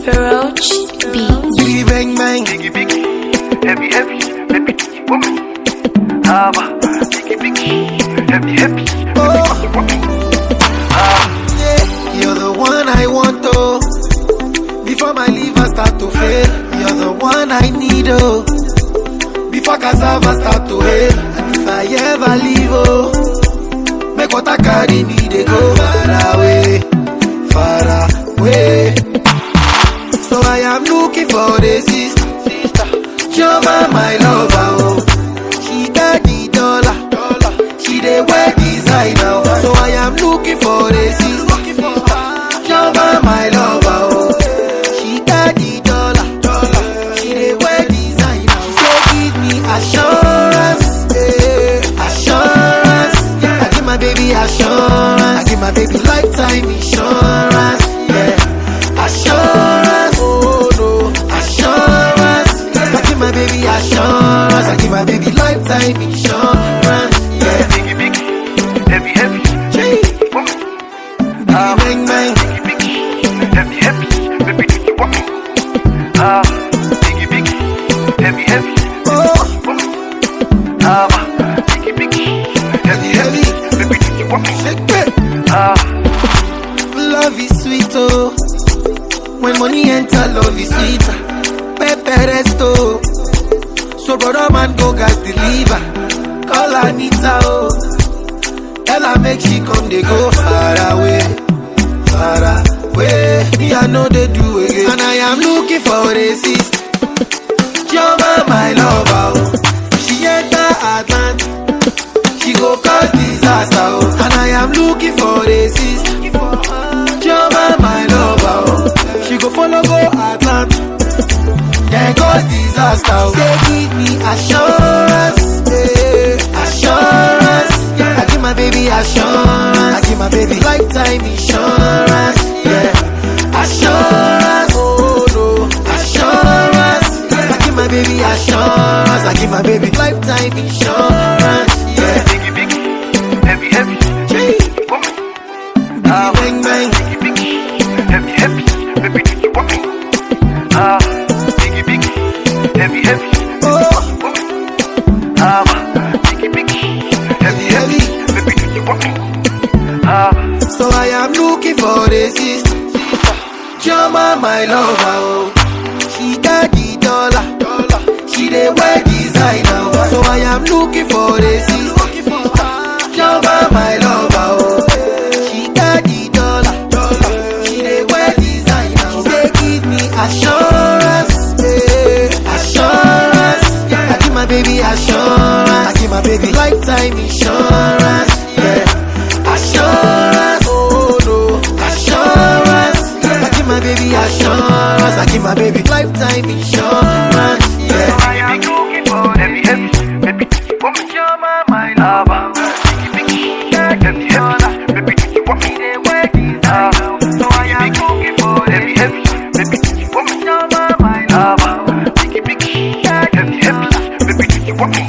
Roach Beats. Biggie bang bang. Biggie biggie, heavy heavy, baby woman. Haba, biggie biggie, heavy heavy, baby woman. Yeah, you're the one I want, oh. Before my liver start to fail, you're the one I need, oh. Before cassava start to hail, and if I ever leave, oh, make water carry me, they go far away, far away. So I am looking for the sister, Sister, Chioma, my lover, oh. She got the dollar, she dey wear designer, oh. So I am looking for the sister, Chioma, my lover, oh. She got the dollar, she dey wear designer. She say give me assurance, yeah, assurance. I give my baby assurance, I give my baby lifetime insurance, yeah. Assurance, oh no, assurance. I give my baby assurance, I give my baby lifetime insurance, yeah. biggie biggie, heavy heavy, Gee, woman. biggie bang bang. Biggie biggie, heavy heavy, baby woman. Ah, biggie biggie, heavy heavy, Oh, woman. Haba, biggie biggie, heavy heavy, baby woman. shake it. Ah, Love is sweet, oh. When money enter, love is sweet. Pepe resto. So brother man go gas deliver. Call Anita, oh. Tell her make she come, they go far away, far away. Me I know they do again, and I am looking for a sister. Chioma, my lover, oh. She enter Atlanta, she go cause disaster, oh. And I am looking for a sister. Chioma, my lover, oh. She go follow go Atlanta, then cause disaster. Oh. Say give me assurance, yeah, assurance. I give my baby assurance, I give my baby lifetime insurance, yeah. Assurance, oh no, assurance. I give my baby assurance, I give my baby lifetime insurance, yeah. biggie biggie, heavy heavy, Gee, woman. biggie bang bang. Biggie biggie, heavy heavy, baby do you want me? Ah, biggie biggie, heavy heavy, Oh, woman. Ah, biggie biggie, heavy heavy, baby do you want me? Ah, so I am looking for a sister. Chioma, my lover, oh. She got the dollar, she dey wear designer. oh. So I am looking for a sister. Chioma, my lover, oh. She got the dollar, she dey wear designer. She say give me assurance, yeah, assurance. I give my baby assurance, I give my baby lifetime insurance, yeah. Assurance, oh no, assurance. I give my baby assurance, I give my baby lifetime insurance, yeah. I am looking for heavy heavy, baby do you want me? My lover, biggie biggie, heavy heavy, baby do you want me? Ah, biggie biggie, heavy heavy, baby do you want me? My lover, biggie biggie, heavy heavy, baby do you want me?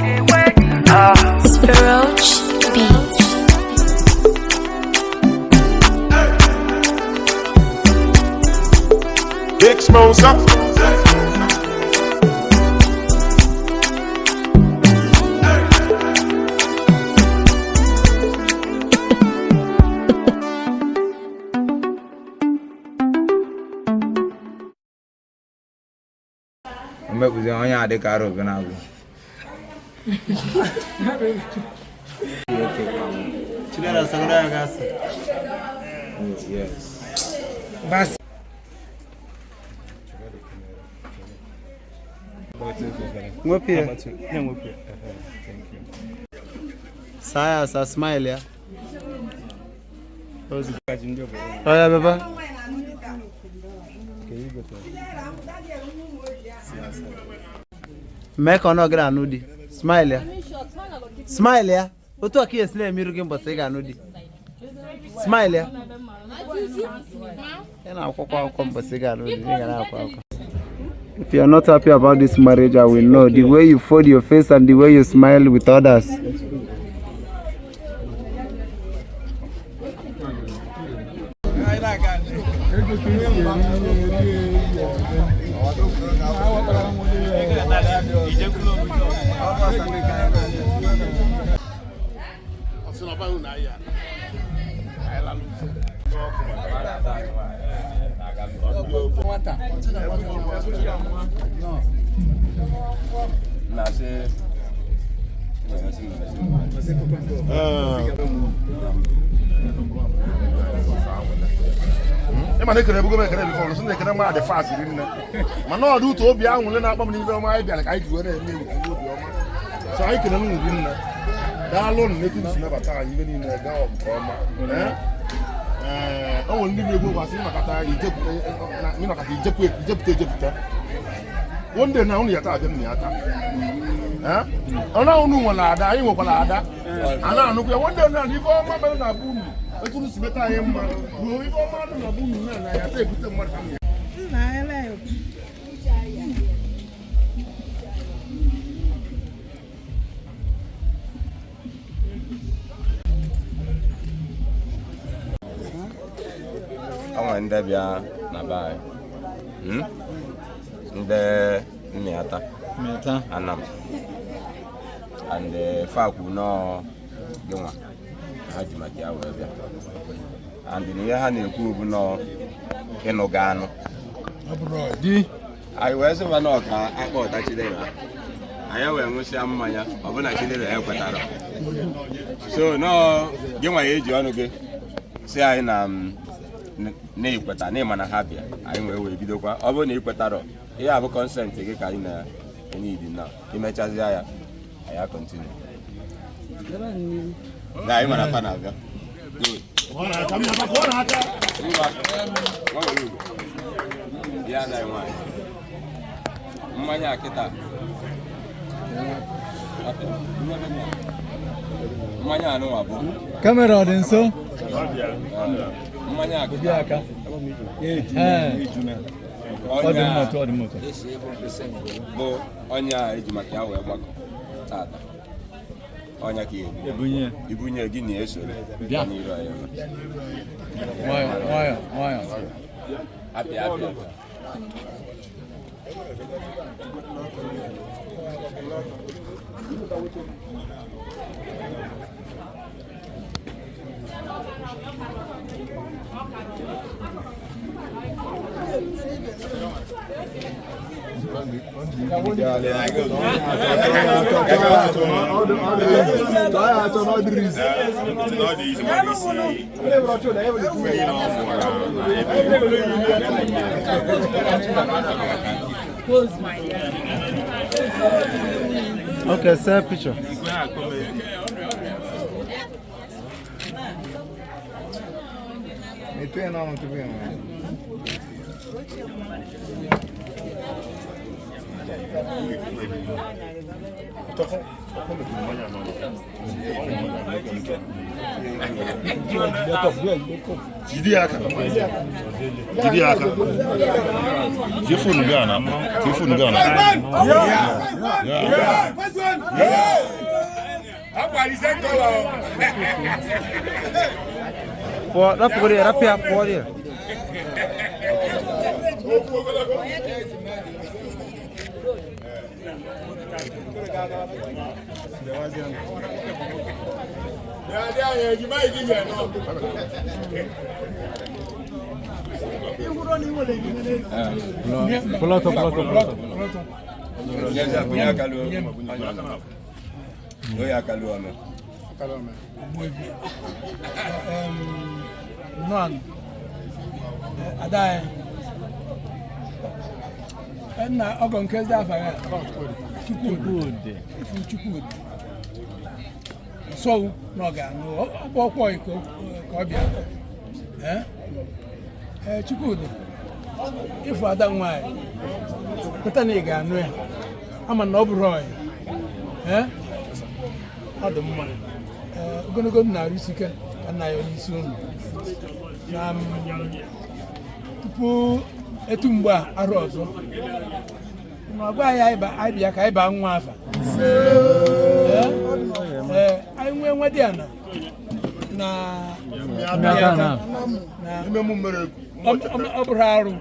Ah. Roach Beats. Big Smosa. Omekpuzi onye a dịka arụ obi na-agwụ. Yes. Mwepie. Saya sa smile ya. Oya baba. Mee ka ọ nọgara anụ di. Smile ya. Smile ya. Otu a ka esi na-emiru gị mbọsị ị ga-anụ di. Smile ya. Ị na-akwakwa akwụkwọ mbọsị ị ga-anụ di. Ị ga na-akwa akwa. If you are not happy about this marriage, I will know. The way you fold your face and the way you smile with others. Ịma na ekere ebugo m ekere bifọ sị na ekere ma dị fast ri nne, mana ọ dị ụtọ obi anwụle na-akpọ m n'ibe ọma anyị bịara ka anyị ji were eme egwu obi ọma. So anyị kere nnụ gị nne, daalụ nụ n'etu si nabata anyị, ibe niile gaa nke ọma. Ee, o nwere ndị na-egwu gwasị ịnọkọta ịnọkọta ijepụ ijepụta ejepụta one day na unu yata abịa m na ya taa. Ọ na unu nwere ada, anyị nwekwara ada a na-anụkwu ya. One day na ife ọma mere na be unu, etu unu si meta anyị mma ruo ife ọma dị na be unu na ya taa ebute mmadụ ka m ya. O nwere ndị bịa na be anyị, Ndị Mmịata Anam and fakwu nọọ gịnwa ha ji maka ya wee bịa, and na ihe ha na-ekwu bụ nọọ ịnụ ga anụ anyị wee sịba nọọ ka akpa ọta Chidera, anyị wee ṅụsịa mmanya ọbụna Chidera ekwetara. So nọọ gịnwa ya eji ọnụ gị si anyị na na ikweta na ịma na ha bịa, anyị wee wee bidokwa. Ọ bụrụ na ị kwetarọ, ihe a bụ consent gị ka anyị na-enye idi na imechazịa ya, anyị a-continue na anyị mara fa na-abịa. Good. Ngwa, nwa were ugo. Ya anaghị nwaanyị. Mmanya a kịta. Mmanya anụnwa bụ Kamera ọ dị nso? Mmanya a kịta. Aka. Ọ dị mma otu ọ dị mma otu. Bụ onye a eji maka ya wee gbakọ tata, ọnya ka ebu Ebunye. Ibunye gị na esoro Bịa. n'iru anyị. Nwayọ nwayọ nwayọ. Apịa apịa. Okay, sir, picture. Jide ya aka, jide ya aka, tie phone gị a na, tie phone gị a na. Yeah. Pụọ, rapụgoro ya, rapụ ya, pụọ ya. Pụlọtọ pụlọtọ pụlọtọ. Bunye aka luo. Oye aka luo ọnụ. Nọn ada anyị nna ọgọ nke ezi afa ya Chukwudi, ifu Chukwudi sọwụ na ọ ga-anụ ọgbọ ọkwọ iko ka ọ bịa. Ee, Chukwudi, ịfụ ada nwaanyị pụta na ị ga-anụ ya, ama na ọ bụrụ ọyị. Ee, ọ dị mma. Ee, ogologo ndụ na-arụ isi ike ka nna ya onye isi unu na tupu etu mgbe a arụ ọzọ na ọgwa anyị anyị bịa ka anyị baa nwa afa. Ee, anyị nwee nwa dị ana na Mmịata na. Na Ime mụ mere. Ọ bụrụ arụ,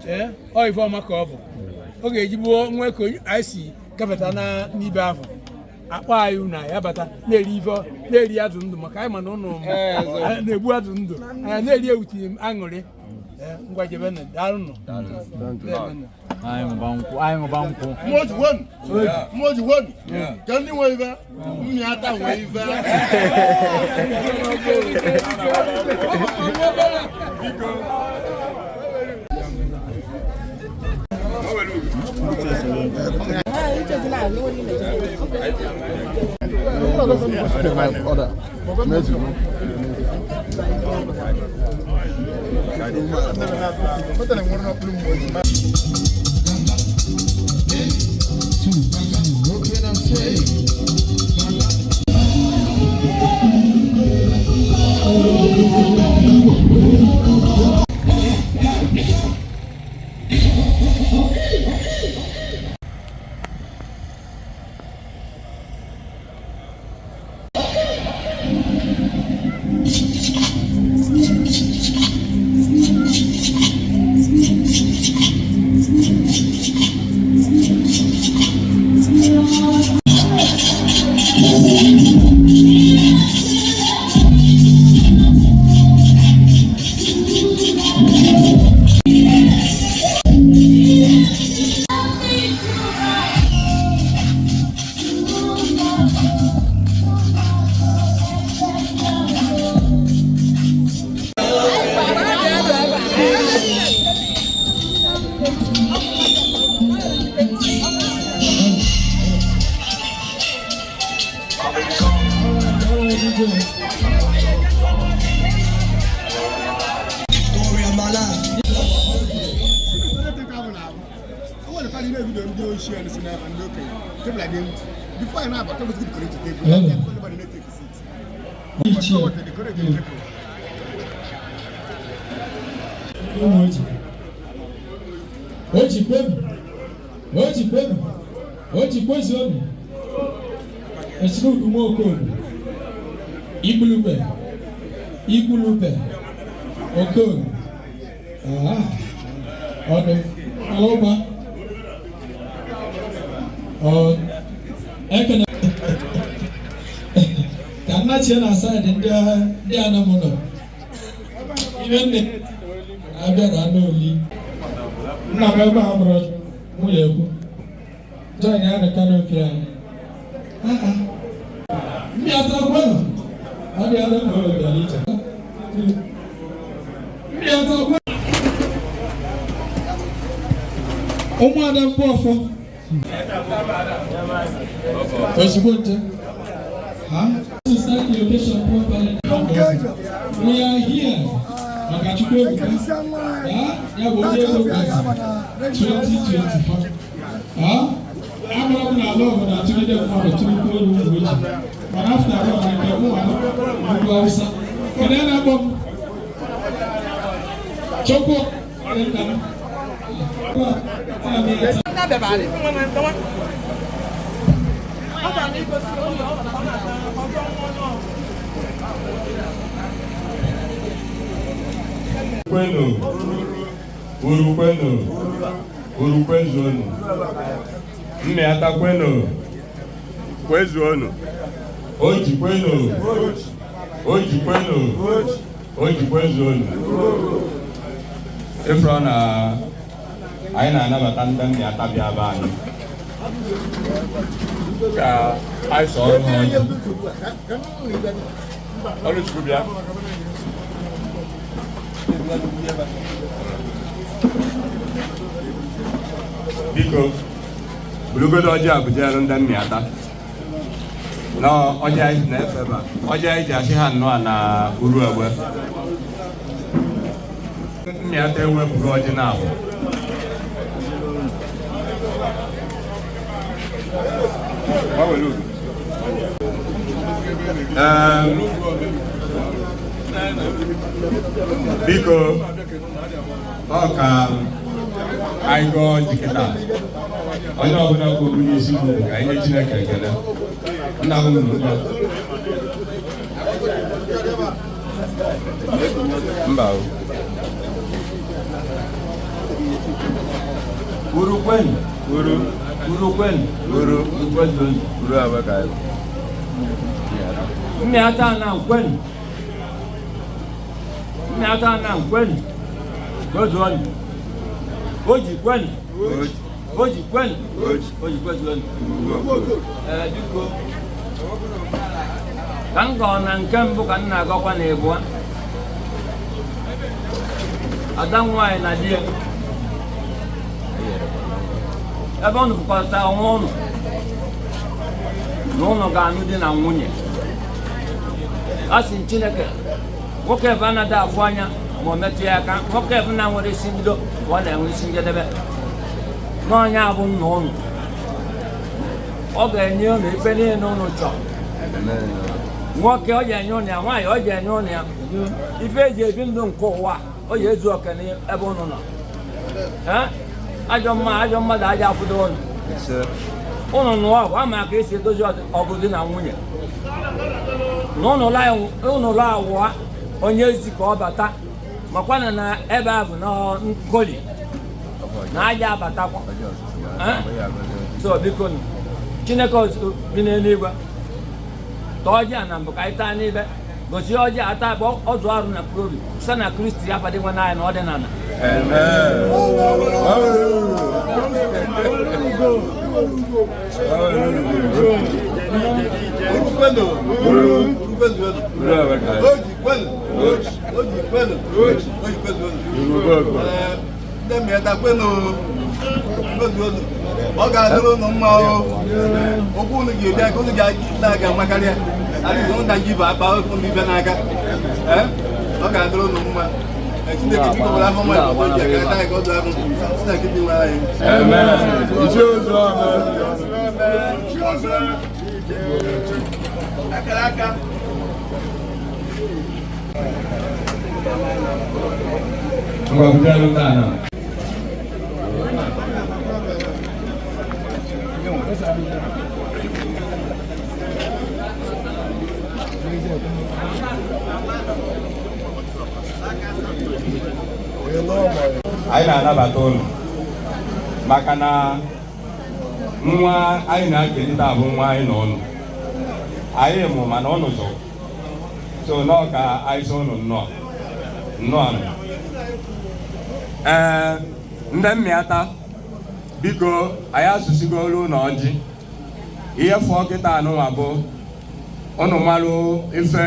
ee, ọ ife ọma ka ọ bụ. Ọ ga-eji gbuo nwe ka anyị si gafeta na n'ibe ahụ akpọ anyị unu, anyị abata na-eri ife, na-eri azụ ndụ, maka anyị ma na ụnụ na-egbu azụ ndụ, anyị na-eri ewuti aṅụrị. Ee, ngwa, jebe, daalụ nụ. Anyị ṅụba nkwụ, anyị ṅụba nkwụ. Mmoji wenu. Mmoji wenu. Ka ndị nwe ife, Mmịata nwe ife. Ụmụ oji oji kwenu, oji kwenu, oji kwezuonu. Esinudu nwaokodu igulube, igulube okodu aha ọdụ alụba ọ ekene ka nnachie na side ndị anam nọ ihe nne abịara n'oli nna m ebe a mụrụ nwunye ekwu join ya na canopy anyị. Mmịata kwenu, ọ dị ala na ụlọ bịara ije. Mmịata kwenu, ụmụada mpụ ọfọ ozugbo nje ha to start the occasion properly. We are here maka Chukwu ebuka ha, ya bụ onye ego gazi 2024 ha. Amara m na ala ọbụla atụgide mmadụ tụrụkwu olu ụmụ echi, mana after all, na nke mụ ugwu Awụsa kedu ya na-akpọ m Chukwu nna m. Kwenu, uru kwenu, uru kwezuonu. Mmịata kwenu, kwezuonu. Oji kwenu, oji kwenu, oji kwezuonu. Ịfụrụ na anyị na-anabata ndị Mmịata bịa be anyị ka anyị sọrọ ha ọjị. Ọlụchukwu bịa. Biko, burugodo ọjị a bujeru ndị Mmịata na ọjị anyị na-efe ebe a, ọjị anyị ji asị ha nnọọ na uru egbe. Mmịata ewepụrụ ọjị na abụ. Biko, ọ ka anyị gọọ ọjị kịta, onye ọbụla bụ okwu n'isi bụ ka anyị nye Chineke ekele. Nna m nụ mba o. Uru kwenu. Uru. Uru kwenu. Uru. Kwezuonu. Uru abaka. Mmịata na nkwenu. Mmịata na nkwenu. Kwezuonu. Oji kwenu. Oji kwenu. Oji kwezuonu. Ee, biko. Ka m gọọ na nke mbụ ka m na-agọkwa na ịbụa. Ada nwaanyị na di ya. Ebe unu fụkọta onwe unu na unu ga-anụ di na nwunye. A sị m Chineke, nwoke ebe anaghị afụ anya ma o metụ ya aka, nwoke ebe na nwere isi mbido ka ọ na-enwe isi njedebe. N'ọnya bụ nna unu. Ọ ga-enye unu ife niile unu chọrọ. Nwoke ọ ga-enye unu ya, nwaanyị ọ ga-enye unu ya. Ife eji ebi ndụ nke ụwa ọ ga-ezu oke n'ebe unu nọ. Ajọ mma ajọ mmadụ aja afụdo unu. Unu nụọ ọgụ ama ka esi edozi ọgụ di na nwunye. Na unu lụọ awụa onye ezi ka ọ bata makwana na ebe ahụ na nkoli na aja abatakwa. So biko Chineke bi n'eluigwe tọọ ọjị a na mbụ ka anyị taa n'ibe gosi ọjị ata bụ ọzụ arụ na mkpụrụ obi site na Kristi ya fadị nwe anyị na ọdịnala. Ọ ga-adịrị unu mma o. Okwu unu ga-ebi aka unu ga-aga amakarịa. Adịghị unu na-ji bụ akpa unu ibe n'aka. Ọ ga-adịrị unu mma. Chineke biko were afọ mmadụ ọzọ ji aka taa ka ọ dụ ahụ. Chineke bi nwere anyị. Akara aka. Ngwa butere ndị a na. Anyị na-anabata ụnụ maka na nwa anyị na-akelite abụ nwa anyị na ụnụ. Anyị mụ mana ụnụ zụrụ. So nọọ ka anyị sị ụnụ nnọọ. Nnọọ. Ee, ndị mmịata biko anyị asụsigolu ụnụ ọjị. Ihe fọọ kịta anụnwa bụ ụnụ malụ ife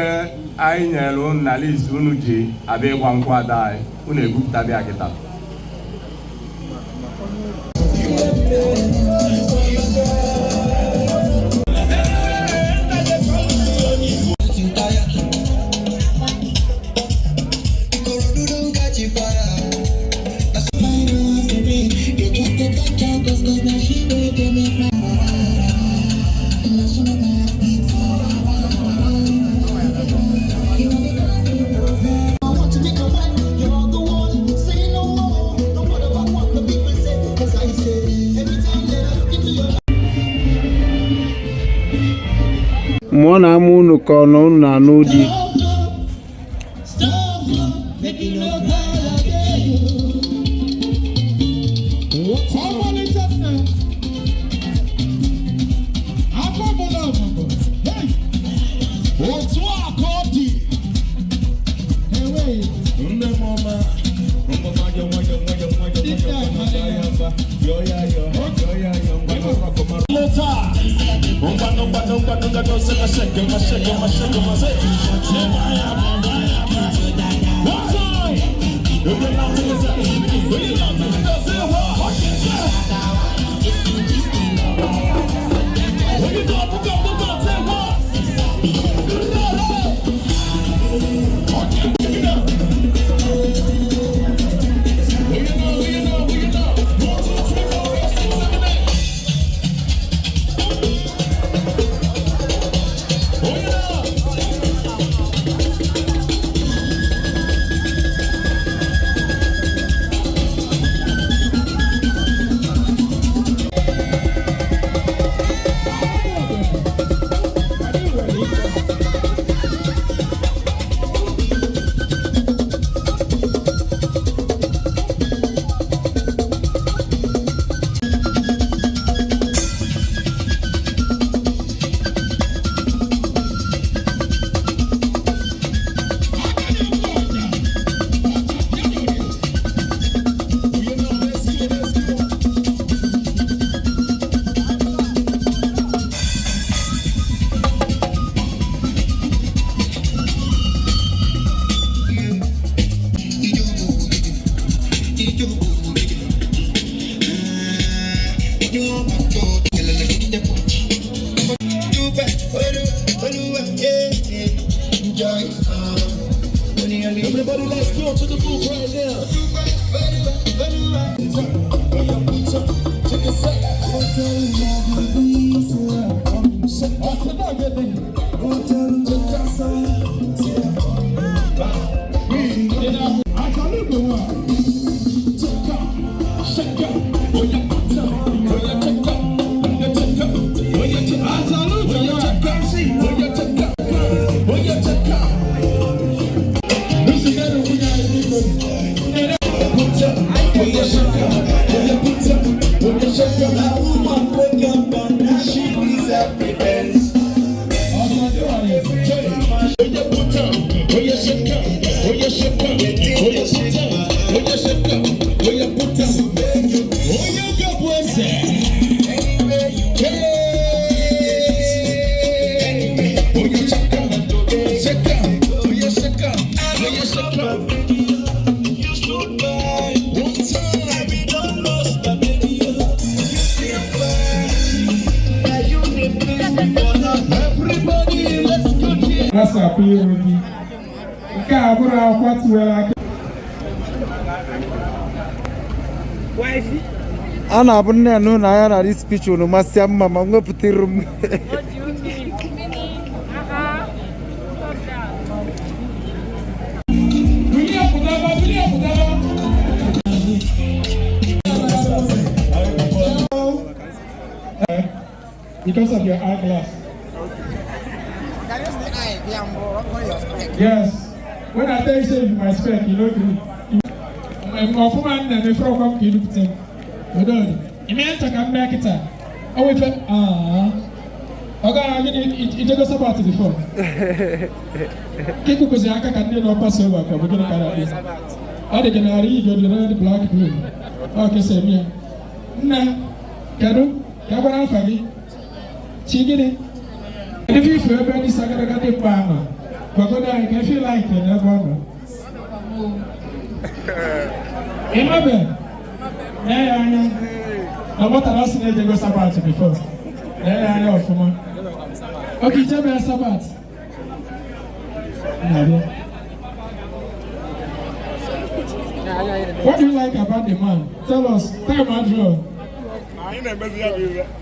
anyị nyere ụnụ na list unu ji abịa ịgba nkwụ ada anyị. Unu egwupụta bịa kịta. Mụọ na ama unu ka ọ nọ unu na-anụ di. Everybody, let's go to the booth right now. Asapụ iru gị nke a bụrụ akwa tiwara aka. A na-abụ nne na ụlọ anya na this picture unu masịa mma ma nwepụta iru m. Because of your eyeglass. Yes. When I tell you say you my spec, you no gree. Ọfụma nna m efere ọkwa m ka idupụta m. Odo dị. Ime ncha ka m mee kịta. O wefe aa. Ọ gara gịnị ijego Sabbath before? Ka ịkụkụzi aka ka ndị nọ Passover ka ọ bụ gịnị ka a na-akpọ? Ọ dị gị narị igwe dị red, black, blue. Ọ kesa eme ya. Nna, kedu? Ka gwara afa gị? Chi gịnị? Kedu ife ifu ebe ndị sagadaga dị mkpa ahụ? Gwagodo anyị ka ife like n'ebe ọ nọ. Ịmabe? Nee ya anya. Na nwata sị na ejego Sabbath before. Nee ya anya ọfụma. Oke ijebe ya Sabbath. Na-abịa. What do you like about the man? Tell us. Tell him, Andrew.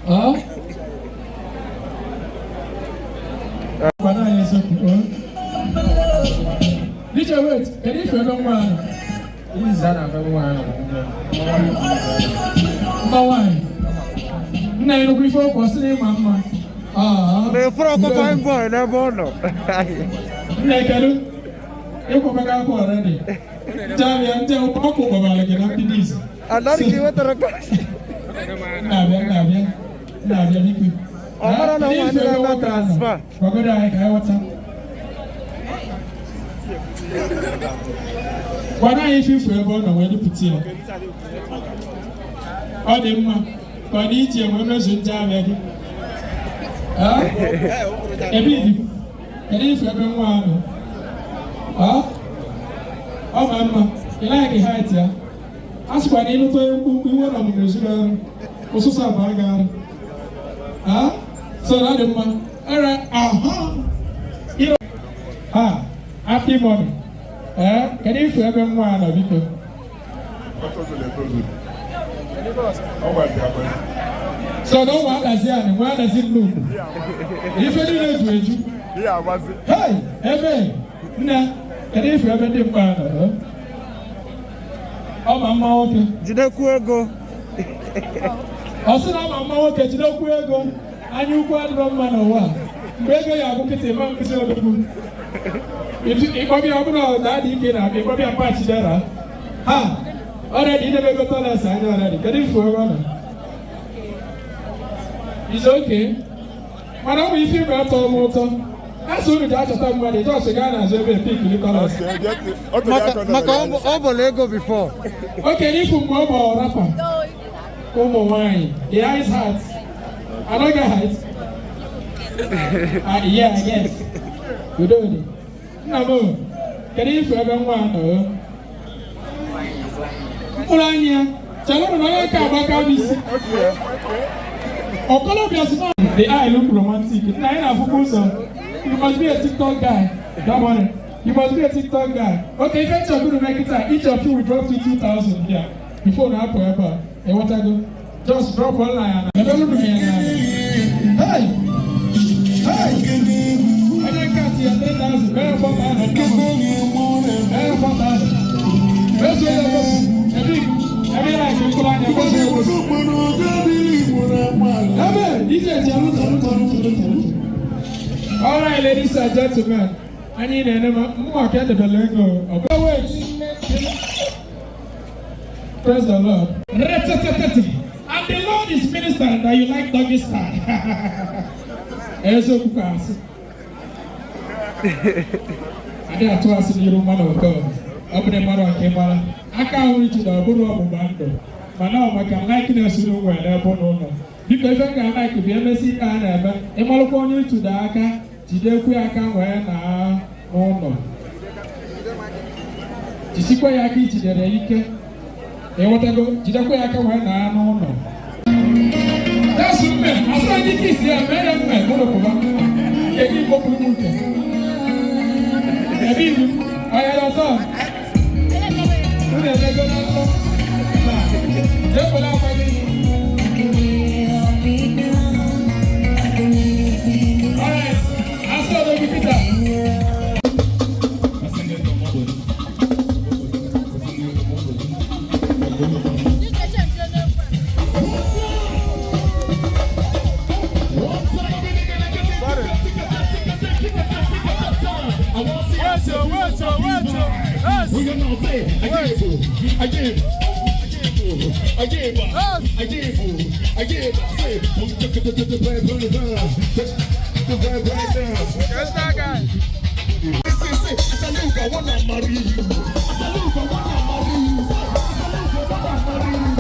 Huh? DJ, wait. Can you feel one? Mma. Nna ịnụkwu ife ọkwa sị na ịma mma. Ah. Na-efere ọkụ fine boy n'ebe ọ nọ. Nna kedu? Ịkwụbaga akwa already. Jabịa ndị ọkụ gbabara gị na mbido izu. Anarị ka ị wetara kashi. Na-abịa na-abịa na-abịa biko. Ọ mara na nwa ndị na-eme transfer. Gwagodo anyị ka anyị ghọta. Gwara anyị ife ifu ebe ọ nọ wee dupụta ya. Ọ dị mma ka ọ dị iche wee mezu ndị ahịa gị. Ebe idi kedu ifu ebe nwa ahụ? Ọ ma mma ị naghị height ya. A sịkwa na ịnụta iwe na ọmụmụ ezuru ọrụ ụsụsụ abụọ ga-arụ. So that dị mma. Ere aha. Ha, happy mommy. Kedu ifu ebe nwa a nọ biko? So na ụmụ adazi anị, nwa adazi nnukwu. Ife niile ju eju. Hey, ebe nne, kedu ifu ebe ndị mkpa nọ? Ọ ma mma nwoke. Jidekwu ego. Ọ sị na ọ ma mma nwoke, jidekwu ego. Anya ukwu adịrọ mma n'ụwa. Mgbe ego ya abụ kịtị ma nkịtị odogwu. Ịkpọbịa ọbụla na-adị ike na ịkpọbịa pachi dara. Ha, ọrịa idebe ego tọlas anya ọrịa kedu ifu ebe ọ nọ? Is okay. Mana ọ bụ ife ime atọ m ụtọ. A sị unu ji achọta mmadụ, jọs gaa n'azụ ebe pik Nicholas. Maka ọ bụla ego before. Oke n'ifu mgbe ọ bụ rapa. Ụmụ nwaanyị, the eyes heart. I don't get height. Yeah, yes. Udo dị. Nna m, kedu ifu ebe nwa nọ? Mkpụrụ anya ya, chere na onye ka agbaka m isi. Okolobia sị na the eye look romantic. Nna anyị na-afụkwa ụzọ. You must be a TikTok guy. Don't worry. You must be a TikTok guy. Okay, if you're going to make it, each of you will drop to 2,000 here. Before now, forever. Hey, what I go? Just drop one line. Hey! Hey! I didn't catch you 3,000. Very 4,000. Very 4,000. Let's go. Every night, you come on your All right, ladies and gentlemen. I need a market the lingo. Wait. Praise the Lord. And the Lord is ministering that you like doggy style. I didn't trust you, man of God. Open the man of Kemara. I can't reach the Buru Bando. But now I can likeness you where they're born. Because I can like to be a messy and a malopony to the Aka, Jidekwe aka wee na n'ụlọ. Jisikwa ya aka ijidere ike. Ịghọtago, jidekwa ya aka wee na n'ụlọ. That's mme, asịrị ndị kisi ya mee ya mme n'ụlọ pụba. Nke gị kpọpụrụ m uche. Ebe ibu, ọya ya ọtọ. Unu emego na nlọ. Jee kwere akwa gị. All right. I wanna marry you. I wanna marry you. I wanna marry you.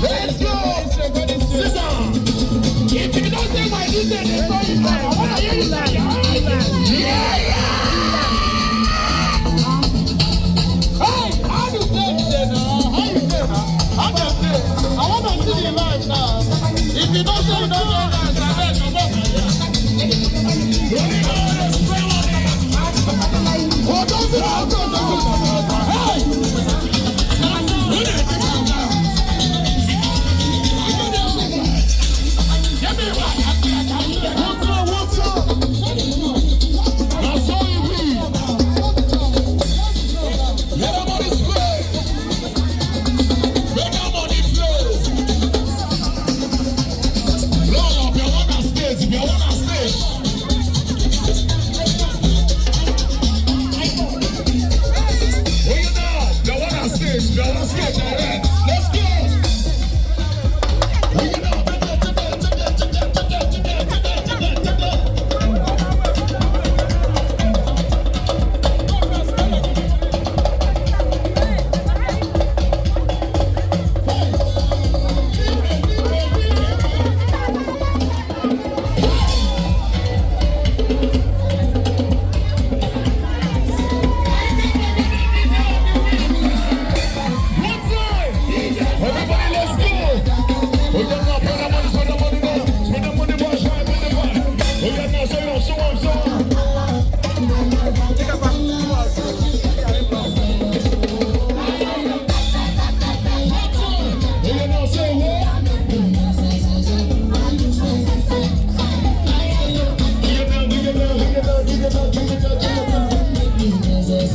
Let's go! If you don't say my name, I want to hear you say, yeah, yeah! Hey, how you play today now? How you play now? How you play? I want to see the live now. If you don't say you don't get dance, I beg you, go. Hey!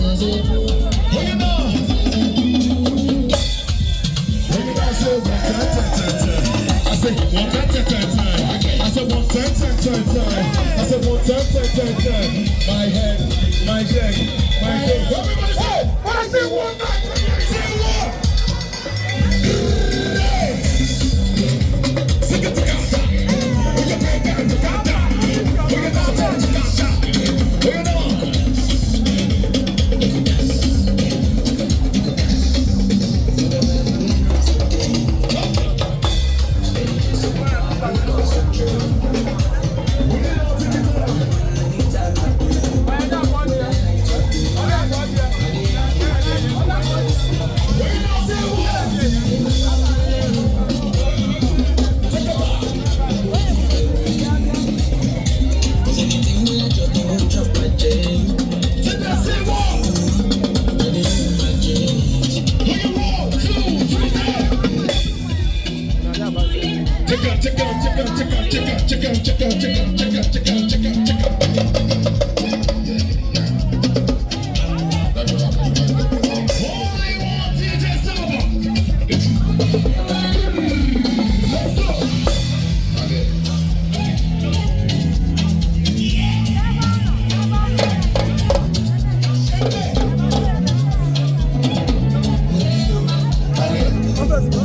I said one time, time, time, time. I said one time, time, time, time. I said one time, time, time, time. My head, my neck, my head. Everybody say, when I say one night, say one. Check out, check out, check out, check out, check out, check out, check out, check out, check out, check out, check out, check out. Only one DJ Silver. Let's go.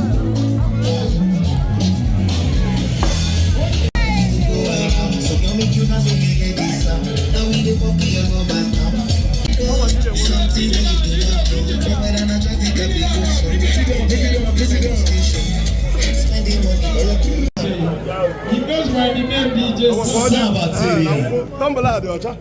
He goes by the name DJ Sabateria. Tumbler dị ọcha.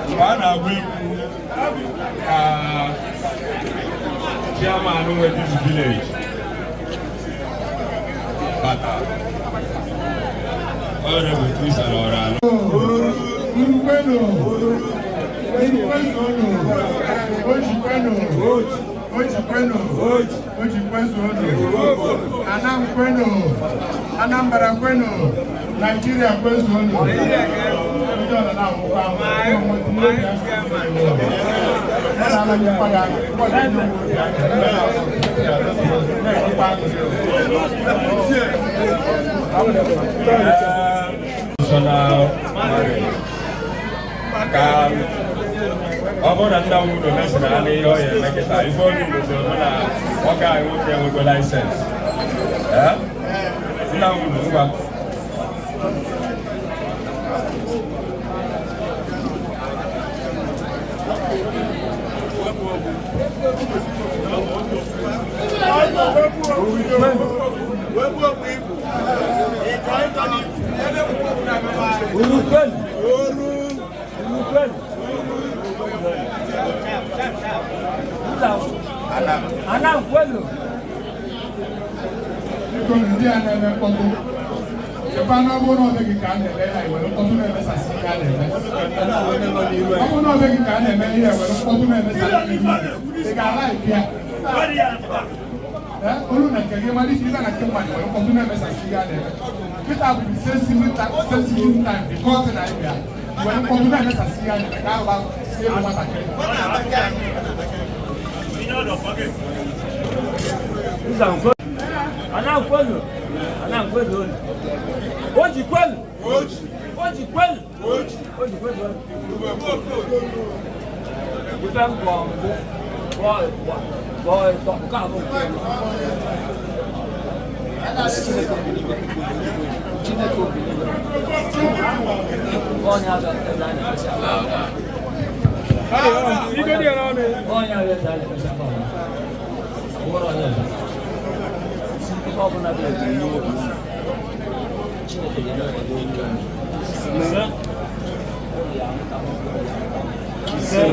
Mgbe a na-agwa ikwu ka chairman nwe this village bata Honorable Chris Alora. Urukwenu, Urukwenu, Ojikwenu, Ojikwenu, Ojikwenu, Anam kwenu, Anambra kwenu, Nigeria kwenu. National marriage. Ka ọ bụrụ na nna m unu mesịrị ha n'ihe ọ ya eme kịta ife ọnụ Igbo sịrị mụ na nwoke anyị nwoke enwego laịsensị. Ee? Nna m unu ngwa. Urukwenu. Urukwenu. Anam kwenu. Biko ndị a na-eme mkpọtụ chekwa na ọ bụrụ na ọ dịghị ka a na-eme ya ewere mkpọtụ na-emesasị ihe a na-eme. Ọ bụrụ na ọ dịghị ka a na-eme ihe ewere mkpọtụ na-emesasị ihe ị ga-ala ịbịa. Olu na nke gị mara isi ịza na nke mmadụ were mkpọtụ na-emesasị ihe a na-eme. Peter bụ sensitive time because na ịbịa were mkpọtụ na-emesasị ihe a na-eme ka ahụ sie elu nwatakịrị. Anam kwenu. Anam kwenu. Oji kwenu. Oji kwenu. Oji kwenu. Ife ngwọ mbụ bọ ịtọ nke a bụ nke Chineke obi n'igwe. Onye abịa eze a na-emesi ala. Onye abịa eze a na-emesi ala. Nwere onye ọzọ. Ife ọbụla dị eji n'obi. Chineke ga-eme onye ise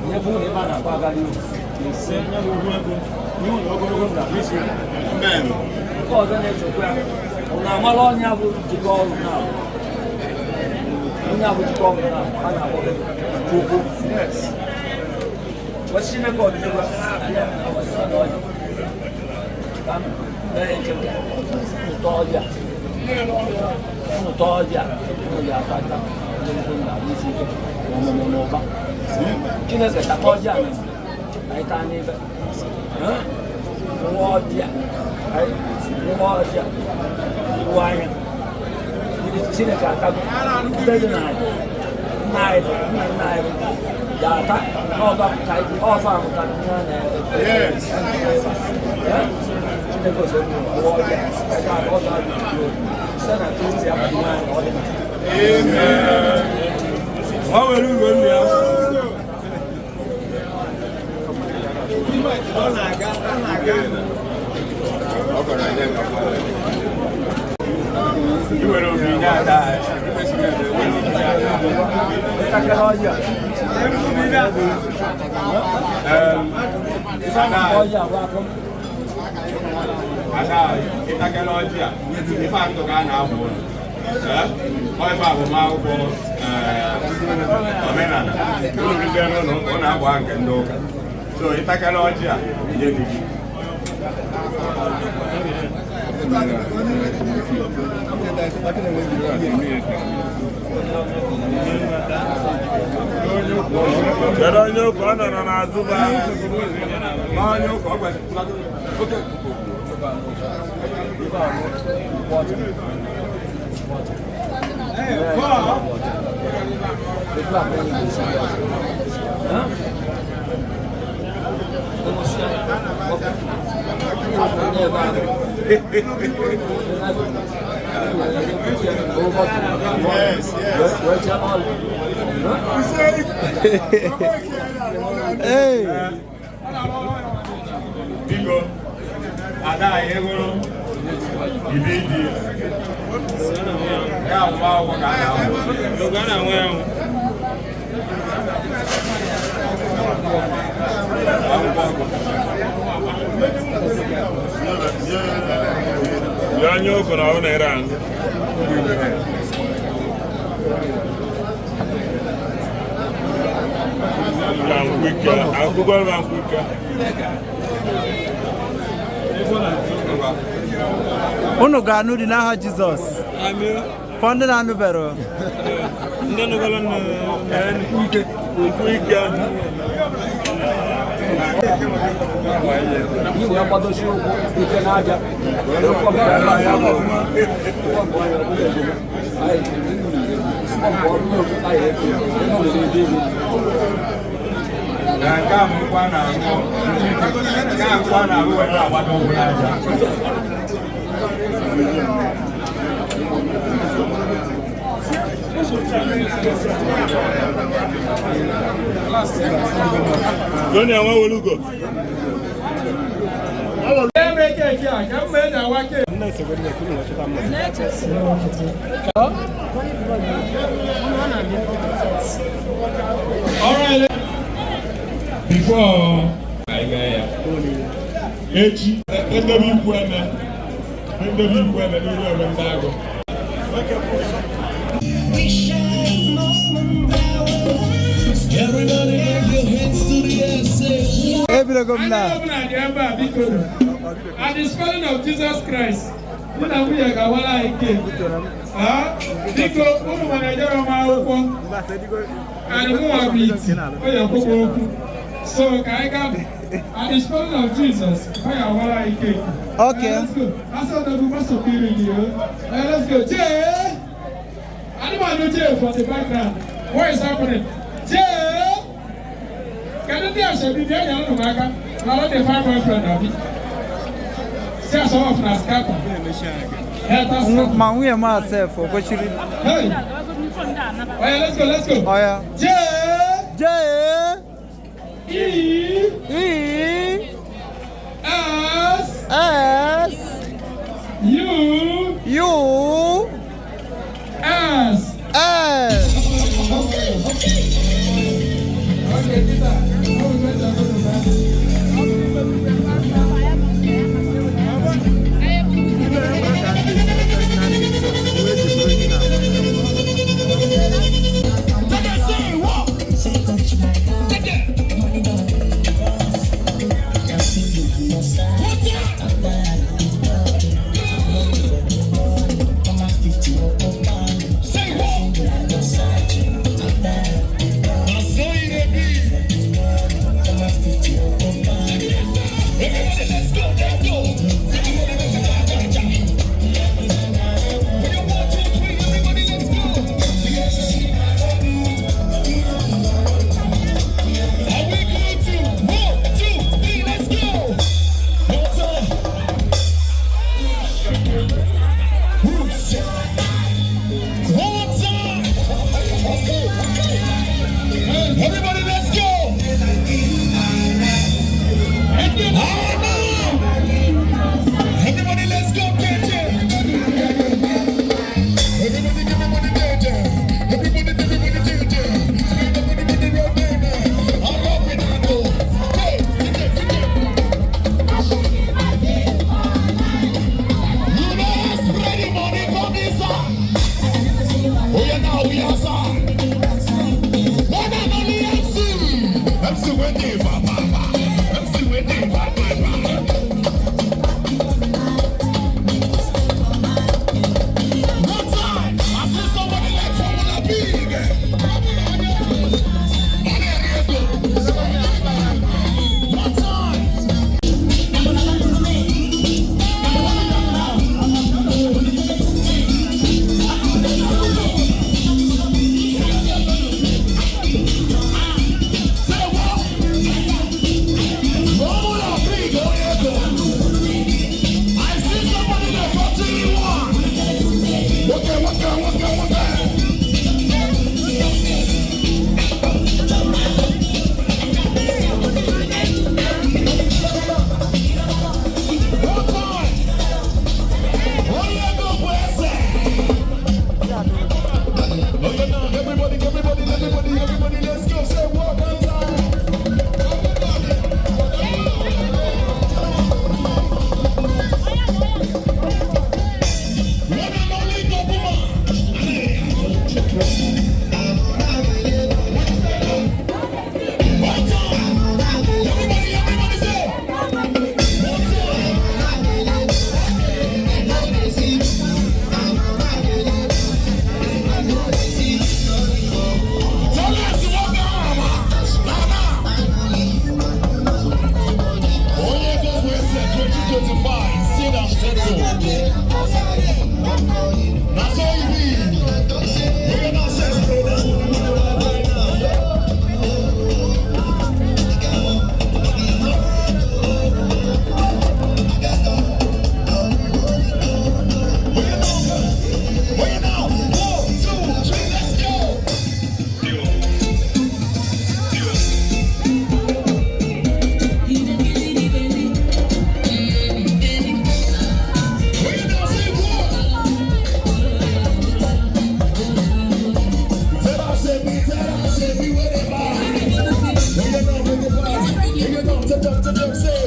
nye bụ na ebe a na-akpọ agali ise nye bụ ugwu ego nye ụlọ ogologo na isi nke ọzọ na-esokwa ya ọ na-amala ọnya bụ jikọ ọrụ na onye abụ jikọ ọrụ na a na-akpọ Chukwu. Chineke ọdịnihu ka m mee njem ụtọ ọjị a ụtọ ọjị a ụlọ ya ata ata isi ike ọmụmụ n'ụba Chineke takọ ọjị a anyị taa n'ibe nwa ọjị a nwa ọjị a iwu anya Chineke atago ndị dị n'ala nna anyị nna nna anyị ga-ata ọba ka ọfa amụtara nwa na Chineke osoro nwa ọjị a ọ ga-adị site na Kristi abụghị nwaanyị ọ dị na Ọ nwere ugbo nne ya. Ọ na-aga, ọ na-aga. Ọ kọrọ ihe nke ọma. I nwere obi nye ada ada ịtakere ọjị a ife atụ ka a na-abụ ụlọ. Ọ ife agbamakwụkwọ omenala unu rube n'ụlọ ọ na-agba nke ndị ụka so ịtakere ọjị a nye di gị. Kedu onye ụka ọ nọrọ n'azụ ba? Onye ụka ọ gwasịrị oke Yes, yes. Hey. Biko, ada anyị hụrụ ibe dị ya agba akwụkwọ ka a na-anwụ Ya onye ụkọ na ọ na-ere ahụ. Akwụkwọ nkwụike. Unu ga-anụ dị n'aha Jizọs. Fọ ndị na-anụbero. Ndị nụgoro nkwụ ike. Igwe akwadosi ụkwụ ike n'aja. Nke a bụ nkwa na-aṅụ nke a nkwa na-aṅụ wee na-agbado ụkwụ n'aja. Tony Nwaolugo. All right. Before I get echi, ndebe ikwu eme, ndebe ikwu eme n'iru eme ndị agụ. At the spelling of Jesus Christ, di na nwunye ga-awara anyị keeki. Biko, ụmụ nwere ejere m akwụkwọ. And mụnwa bụ iti, o ya ekwukwa okwu. So, ka anyị gaa. At the spelling of Jesus, ọ ya awara anyị keeki. Okay. Let's go. Asọ na bụ gbasọ piri gị o. Let's go. Jee! Anụmanụ Jee for the background. What is happening? Jee! Kedu ndị asobi bịa nyere ụnụ m aka? Nọrọ the fine boyfriend abi. Si asọ off na scatter. Ma nwunye m asef o kwesịrị. Hey! Oya, let's go, let's go. Oya. J J E E S S U U Okay, kita. Ọ bụ ife ncha. Everybody, let's go! Everybody, let's go, KJ! Everybody, everybody, KJ! Everybody, everybody, KJ! Everybody, everybody, I'm up in the go. Hey, You know, spread the money, come inside. Oh, yeah, now we are, sir. One and only MC. MC Wendy, ba, ba, ba. MC Wendy, ba, ba, ba. One time, I see somebody like Formula Big. One time. Formula Big, oh yeah, go. I see somebody like 41. Okay, okay, okay, okay. One time. Oh yeah, go, bless it. Oh yeah, now everybody, everybody, everybody, everybody, let's go. Say one time. One and only Gobuma. One time. Everybody, everybody say. One time. Tell us what Nana. Onye go West 2025, sit and settle. Na so e be. We are not settle. Where you now? 1, 2, 3, let's go. Where you now? Say one. Tell us, say me, tell us, say me where they are. Where you now? Where they are? Where you now? Tell them, say.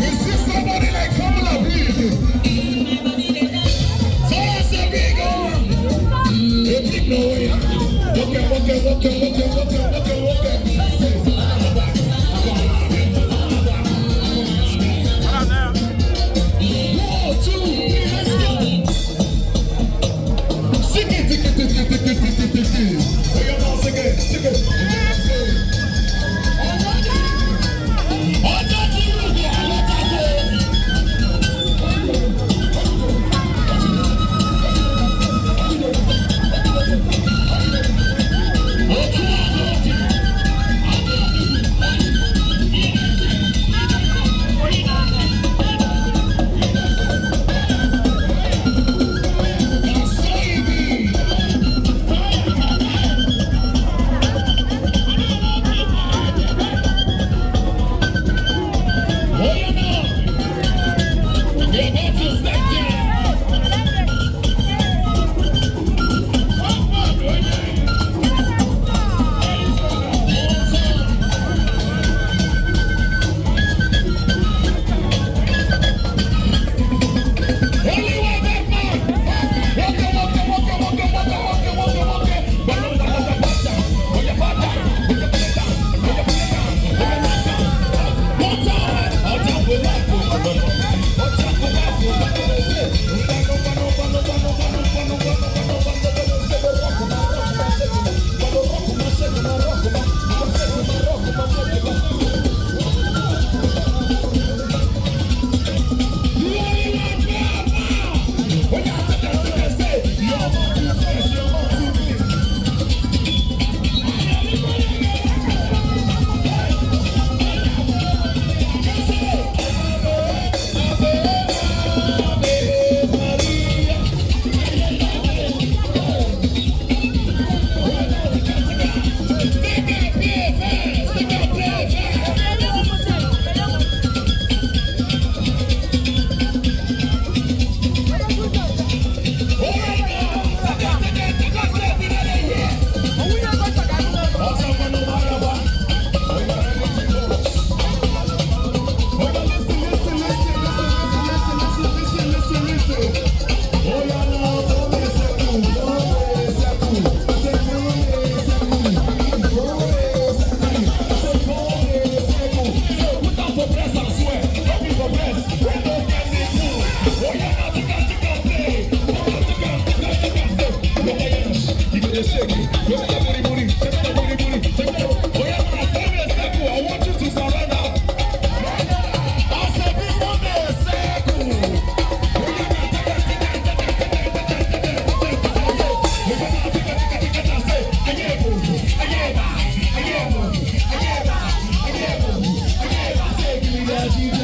You see somebody like Formula Big. Tell us, say big, oh. A big no way. Okay, okay, okay, okay, okay, okay, okay. Say, 1, 2, 3, let's go. Sing it, sing it, sing it, sing it, sing it, sing it. Oh, yeah, now sing it, sing it. We're about to step down. Nigeria.